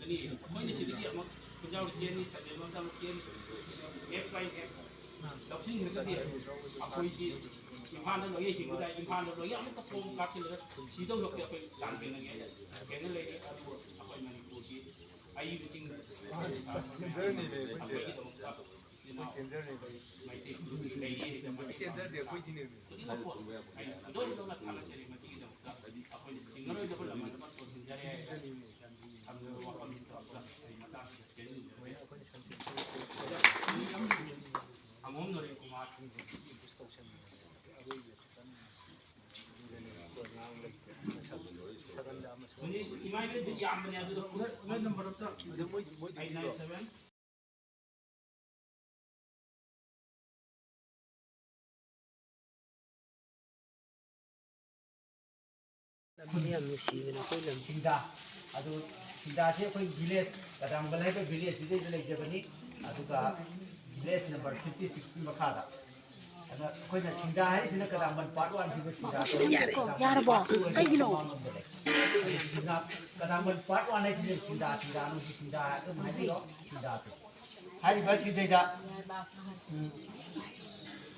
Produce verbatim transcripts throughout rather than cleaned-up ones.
ꯑꯩꯈꯣꯏꯅ ꯁꯤꯗꯒꯤ ꯑꯃꯨꯛ ꯈꯨꯟꯖꯥꯎꯗ ꯆꯦꯟꯅꯤ, ꯁꯟꯗꯦ ꯑꯃꯗ ꯑꯃꯨꯛ ꯆꯦꯟꯅꯤ, ꯑꯦꯞꯁ ꯕꯥꯏ ꯑꯦꯞꯁ ꯂꯧꯁꯤꯟꯈ꯭ꯔꯒꯗꯤ ꯑꯩꯈꯣꯏꯁꯤ ꯏꯝꯐꯥꯜꯗ ꯂꯣꯏꯅ ꯍꯤꯡꯕꯗ ꯏꯝꯐꯥꯜꯗ ꯂꯣꯏꯅ ꯑꯃꯨꯛꯇ ꯈꯣꯡ ꯀꯥꯞꯁꯤꯜꯂꯒ ꯁꯤꯗꯧ ꯁꯔꯨꯛꯇꯤ ꯑꯩꯈꯣꯏ ꯂꯥꯟ ꯊꯦꯡꯅꯒꯦ ꯍꯥꯏꯅ ꯊꯦꯡꯅ ꯂꯩꯔꯤ꯫ ꯑꯗꯨꯕꯨ ꯑꯩꯈꯣꯏ ꯃꯅꯤꯄꯨꯔꯒꯤ ꯑꯏꯕꯁꯤꯡ ꯑꯩꯈꯣꯏꯒꯤꯗꯃꯛꯇ ꯃꯩꯇꯩ ꯐꯨꯔꯨꯞꯀꯤ ꯂꯩꯔꯤ ꯍꯥꯏꯅ ꯃꯩꯇꯩ ꯈꯨꯗꯤꯡꯃꯛꯄꯨ ꯑꯩꯅ ꯊꯣꯏꯗꯣꯛ ꯍꯦꯟꯗꯣꯛꯅ ꯊꯥꯒꯠꯆꯔꯤ꯫ ꯃꯁꯤꯒꯤꯗꯃꯛꯇ ꯑꯩꯈꯣꯏꯅ ꯁꯤꯡꯅꯔꯣꯏꯗꯕ ꯂꯃꯟ ꯑꯃ ꯊꯣꯟꯖꯤꯟꯖꯔꯦ꯫ ꯊꯝꯖꯕ ꯋꯥꯐꯝꯁꯤ ꯇꯧꯔꯒ ꯑꯩ ꯃꯇꯥꯡꯁꯤꯗ ꯇꯦꯟꯖꯔꯦ꯫ ꯑꯃꯣꯝ ꯅꯔꯦꯟ ꯀꯨꯃꯥꯔ꯫ ꯏꯃꯥ ꯏꯕꯦꯟꯗꯤ ꯌꯥꯝꯕꯅꯦ ꯑꯗꯨꯗ꯫ ꯅꯣꯏ ꯅꯝꯕꯔ ꯑꯝꯇ ꯑꯩꯠ ꯅꯥꯏꯟ ꯁꯚꯦꯟ꯫ ꯂꯝꯗꯤ ꯌꯥꯝ ꯅꯨꯡꯁꯤꯕꯅꯦ ꯑꯩꯈꯣꯏ ꯂꯝ꯫ ꯁꯤꯡꯗꯥ꯫ ꯑꯗꯨ ꯁꯤꯡꯗꯥꯁꯦ ꯑꯩꯈꯣꯏ ꯚꯤꯂꯦꯖ, ꯀꯗꯥꯝꯕꯜ ꯍꯥꯏꯕ ꯚꯤꯂꯦꯖꯁꯤꯗꯩꯗ ꯂꯩꯖꯕꯅꯤ꯫ ꯑꯗꯨꯒ ꯚꯤꯂꯦꯖ ꯅꯝꯕꯔ ꯐꯤꯐꯇꯤ ꯁꯤꯛꯁꯀꯤ ꯃꯈꯥꯗ꯫ ꯑꯗ ꯑꯩꯈꯣꯏꯅ ꯁꯤꯡꯗꯥ ꯍꯥꯏꯔꯤꯁꯤꯅ ꯀꯗꯥꯝꯕꯜ ꯄꯥꯔꯠ ꯋꯥꯟꯁꯤꯕꯨ ꯁꯤꯡꯗꯥ ꯀꯧꯏ꯫ ꯌꯥꯔꯦ, ꯀꯗꯥꯝꯕꯜ ꯌꯥꯔꯕꯣ? ꯄꯥꯔꯠ ꯇꯨ ꯍꯥꯏꯁꯤꯅ ꯀꯩꯒꯤꯅꯣ? ꯃꯃꯥꯡꯂꯣꯝꯗ ꯂꯩ꯫ ꯑꯗꯨ ꯁꯤꯡꯗꯥ, ꯀꯗꯥꯝꯕꯜ ꯄꯥꯔꯠ ꯋꯥꯟ ꯍꯥꯏꯁꯤꯅ ꯁꯤꯡꯗꯥ, ꯁꯤꯡꯗꯥ, ꯅꯣꯏꯒꯤ ꯁꯤꯡꯗꯥ ꯑꯗꯨꯝ ꯍꯥꯏꯕꯤꯔꯣ, ꯁꯤꯡꯗꯥꯁꯦ꯫ ꯍꯥꯏꯔꯤꯕ ꯁꯤꯗꯩꯗ, ꯎꯝ,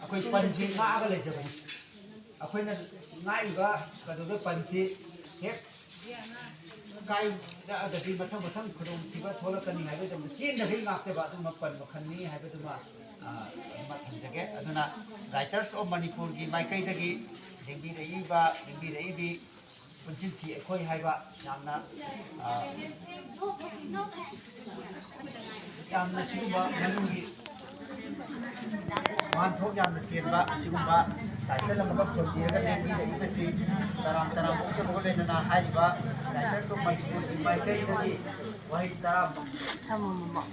ꯑꯩꯈꯣꯏ ꯄꯟꯁꯤ ꯉꯥꯛꯑꯒ ꯂꯩꯖꯕꯅꯤ꯫ ꯑꯩꯈꯣꯏꯅ ꯉꯥꯛꯏꯕ ꯀꯩꯅꯣꯗ ꯄꯟꯁꯤ ꯍꯦꯛ ꯀꯥꯏꯔꯛꯑꯒꯗꯤ ꯃꯊꯪ ꯃꯊꯪ ꯈꯨꯗꯣꯡꯊꯤꯕ ꯊꯣꯛꯂꯛꯀꯅꯤ ꯍꯥꯏꯕꯗꯨꯃ ꯆꯦꯟꯗꯈꯩ ꯉꯥꯛꯆꯕ ꯑꯗꯨꯝꯕ ꯄꯟ ꯃꯈꯜꯅꯤ ꯍꯥꯏꯕꯗꯨꯃ, ꯑ, ꯑꯃ ꯊꯝꯖꯒꯦ꯫ ꯑꯗꯨꯅ Writers of ꯃꯅꯤꯄꯨꯔꯒꯤ ꯃꯥꯏꯀꯩꯗꯒꯤ ꯂꯦꯡꯕꯤꯔꯛꯏꯕ, ꯂꯦꯡꯕꯤꯔꯛꯏꯕꯤ ꯄꯨꯟꯁꯤꯟꯁꯤ ꯑꯩꯈꯣꯏ ꯍꯥꯏꯕ ꯌꯥꯝꯅ, ꯑ, ꯌꯥꯝꯅ ꯁꯤꯒꯨꯝꯕ ꯃꯅꯨꯡꯒꯤ ꯋꯥꯍꯟꯊꯣꯛ ꯌꯥꯝꯅ ꯆꯦꯟꯕ ꯑꯁꯤꯒꯨꯝꯕ ꯇꯥꯏꯇꯜ ꯑꯃꯈꯛ ꯊꯣꯟꯕꯤꯔꯒ ꯂꯦꯡꯕꯤꯔꯛꯏꯕꯁꯤ ꯇꯔꯥꯝ ꯇꯔꯥꯝ ꯑꯣꯛꯆꯕꯒ ꯂꯣꯏꯅꯅ ꯍꯥꯏꯔꯤꯕ Writers of ꯃꯅꯤꯄꯨꯔꯒꯤ ꯃꯥꯏꯀꯩꯗꯒꯤ ꯋꯥꯍꯩ ꯇꯔꯥ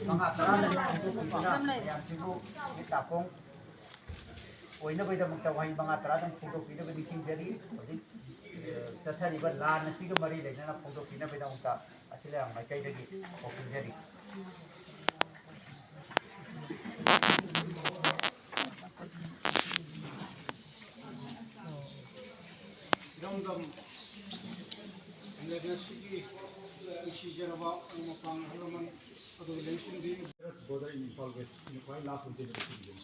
ꯃꯉꯥ ꯇꯔꯥ ꯐꯣꯡꯗꯣꯛꯄꯤꯗꯨꯅ ꯃꯌꯥꯝꯁꯤꯕꯨ ꯃꯤꯠ ꯅꯥꯀꯣꯡ ꯑꯣꯏꯅꯕꯒꯤꯗꯃꯛꯇ ꯋꯥꯍꯩ ꯃꯉꯥ ꯇꯔꯥꯗꯪ ꯐꯣꯡꯗꯣꯛꯄꯤꯅꯕ ꯅꯤꯡꯁꯤꯡꯖꯔꯤ꯫ ꯍꯧꯖꯤꯛ, ꯑ, ꯆꯠꯊꯔꯤꯕ ꯂꯥꯟ ꯑꯁꯤꯒ ꯃꯔꯤ ꯂꯩꯅꯅ ꯐꯣꯡꯗꯣꯛꯄꯤꯅꯕꯒꯤꯗꯃꯛꯇ ꯑꯁꯤ ꯂꯩꯔꯥꯡ ꯃꯥꯏꯀꯩꯗꯒꯤ ꯀꯧꯁꯤꯟꯖꯔꯤ꯫ ꯏꯔꯝꯗꯝ ꯉꯁꯤꯒꯤ ꯅꯨꯡꯁꯤꯖꯔꯕ ꯃꯃꯥ ꯃꯄꯥ ꯑꯍꯜ ꯂꯃꯟ ꯑꯗꯨꯒ ꯂꯩꯁꯤꯡꯕꯤ꯫ Border in Imphal West ꯅ ꯈ꯭ꯋꯥꯏ last ꯑꯣꯏꯗꯣꯏꯅꯦꯕ ꯁꯤꯒꯤꯁꯦ꯫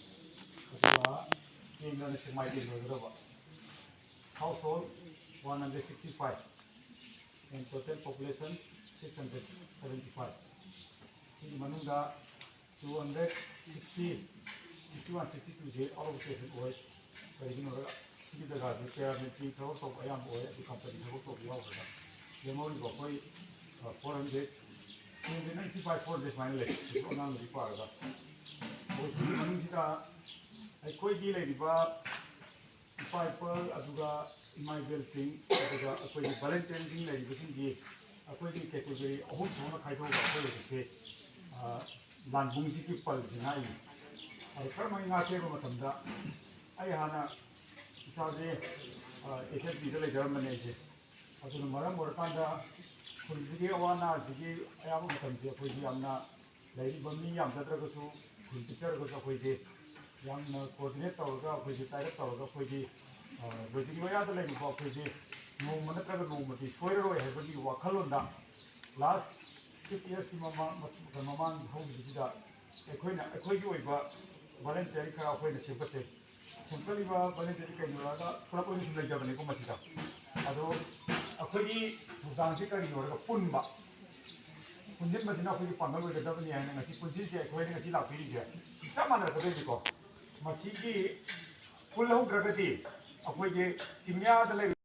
ꯑꯗꯨꯒ ꯇꯦꯟꯗꯅ ꯁꯦꯛꯃꯥꯏꯗꯒꯤ ꯂꯣꯏꯒꯗꯕ꯫ Household one hundred sixty five and total population six hundred seventy five꯫ ꯁꯤꯒꯤ ꯃꯅꯨꯡꯗ two hundred sixty, sixty one, sixty two say out of station ꯑꯣꯏ꯫ ꯀꯔꯤꯒꯤꯅꯣ ꯍꯥꯏꯔꯒ ꯁꯤꯒꯤ ꯖꯒꯥꯁꯦ parametric ꯊꯕꯛ ꯇꯧꯕ ꯑꯌꯥꯝꯕ ꯑꯣꯏ, ꯑꯗꯨ company ꯊꯕꯛ ꯇꯧꯕ ꯌꯥꯎꯈ꯭ꯔꯒ ꯂꯦꯝꯍꯧꯔꯤꯕ ꯑꯩꯈꯣꯏ four hundred, three hundred ninety five, four hundred ꯁꯨꯃꯥꯏꯅ ꯂꯩ꯫ ꯁꯤꯁꯨ ꯑꯉꯥꯡ ꯂꯥꯏꯔꯤꯛ ꯄꯥꯔꯒ ꯑꯗꯨꯒ ꯁꯤꯒꯤ ꯃꯅꯨꯡꯁꯤꯗ ꯑꯩꯈꯣꯏꯒꯤ ꯂꯩꯔꯤꯕ ꯏꯄꯥ ꯏꯄꯜ ꯑꯗꯨꯒ ꯏꯃꯥ ꯏꯕꯦꯜꯁꯤꯡ ꯑꯗꯨꯒ ꯑꯩꯈꯣꯏꯒꯤ volunteerꯁꯤꯡ ꯂꯩꯔꯤꯕꯁꯤꯡꯒꯤ ꯑꯩꯈꯣꯏꯒꯤ category ꯑꯍꯨꯝ ꯊꯣꯛꯅ ꯈꯥꯏꯗꯣꯛꯑꯒ ꯑꯩꯈꯣꯏ ꯍꯧꯖꯤꯛꯁꯦ ꯂꯥꯟꯕꯨꯡꯁꯤ ꯄꯜꯁꯤ ꯉꯥꯛꯏ꯫ ꯑꯗꯨ ꯀꯔꯝꯍꯥꯏꯅ ꯉꯥꯛꯀꯦ ꯍꯥꯏꯕ ꯃꯇꯝꯗ ꯑꯩ ꯍꯥꯟꯅ ꯏꯁꯥꯁꯦ ꯑꯦꯁ ꯑꯦꯁ ꯕꯤꯗ ꯂꯩꯖꯔꯝꯕꯅꯦ ꯑꯩꯁꯦ꯫ ꯑꯗꯨꯅ ꯃꯔꯝ ꯑꯣꯏꯔꯀꯥꯟꯗ ꯈꯨꯜꯁꯤꯒꯤ ꯑꯋꯥ ꯑꯅꯥꯁꯤꯒꯤ ꯑꯌꯥꯝꯕ ꯃꯇꯝꯁꯦ ꯑꯩꯈꯣꯏꯁꯤ ꯌꯥꯝꯅ ꯂꯩꯔꯤꯕ ꯃꯤ ꯌꯥꯝꯖꯗ꯭ꯔꯒꯁꯨ, ꯈꯨꯜ ꯄꯤꯛꯆꯔꯒꯁꯨ ꯑꯩꯈꯣꯏꯁꯦ ꯌꯥꯝꯅ coordinate ꯇꯧꯔꯒ, ꯑꯩꯈꯣꯏꯁꯦ ꯇꯥꯏꯔꯞ ꯇꯧꯔꯒ ꯑꯩꯈꯣꯏꯒꯤ ꯂꯣꯏꯖꯤꯡ ꯂꯣꯌꯥꯗ ꯂꯩꯔꯤꯕ ꯑꯩꯈꯣꯏꯁꯦ ꯅꯣꯡꯃ ꯅꯠꯇ꯭ꯔꯒ ꯅꯣꯡꯃꯗꯤ ꯁꯣꯏꯔꯔꯣꯏ ꯍꯥꯏꯕꯒꯤ ꯋꯥꯈꯜꯂꯣꯟꯗ last six yearsꯀꯤ ꯃꯃꯥꯡ ꯃꯃꯥꯡ ꯍꯧꯈꯤꯕꯁꯤꯗ ꯑꯩꯈꯣꯏꯅ ꯑꯩꯈꯣꯏꯒꯤ ꯑꯣꯏꯕ volunteer ꯈꯔ ꯑꯩꯈꯣꯏꯅ ꯁꯦꯝꯒꯠꯆꯩ꯫ ꯁꯦꯝꯒꯠꯂꯤꯕ volunteer ꯀꯩꯅꯣ ꯍꯥꯏꯔꯒ ꯄꯨꯂꯞ ꯑꯣꯏꯅ ꯁꯨꯝ ꯂꯩꯖꯕꯅꯤꯀꯣ ꯃꯁꯤꯗ꯫ ꯑꯗꯣ ꯑꯩꯈꯣꯏꯒꯤ ꯊꯧꯗꯥꯡꯁꯤ ꯀꯔꯤꯅꯣ ꯍꯥꯏꯔꯒ ꯄꯨꯟꯕ, ꯄꯨꯟꯁꯤꯟꯕꯁꯤꯅ ꯑꯩꯈꯣꯏꯒꯤ ꯄꯥꯡꯒꯜ ꯑꯣꯏꯒꯗꯕꯅꯤ ꯍꯥꯏꯅ ꯉꯁꯤ ꯄꯨꯟꯁꯤꯁꯦ ꯑꯩꯈꯣꯏꯅ ꯉꯁꯤ ꯂꯥꯛꯄꯤꯔꯤꯁꯦ ꯁꯤ ꯆꯞ ꯃꯥꯟꯅꯔꯛꯀꯗꯣꯏꯅꯤꯀꯣ꯫ ꯃꯁꯤꯒꯤ ꯄꯨꯜꯍꯧꯗ꯭ꯔꯒꯗꯤ ꯑꯩꯈꯣꯏꯒꯤ ꯆꯤꯡꯌꯥꯗ ꯂꯩꯔꯤꯕ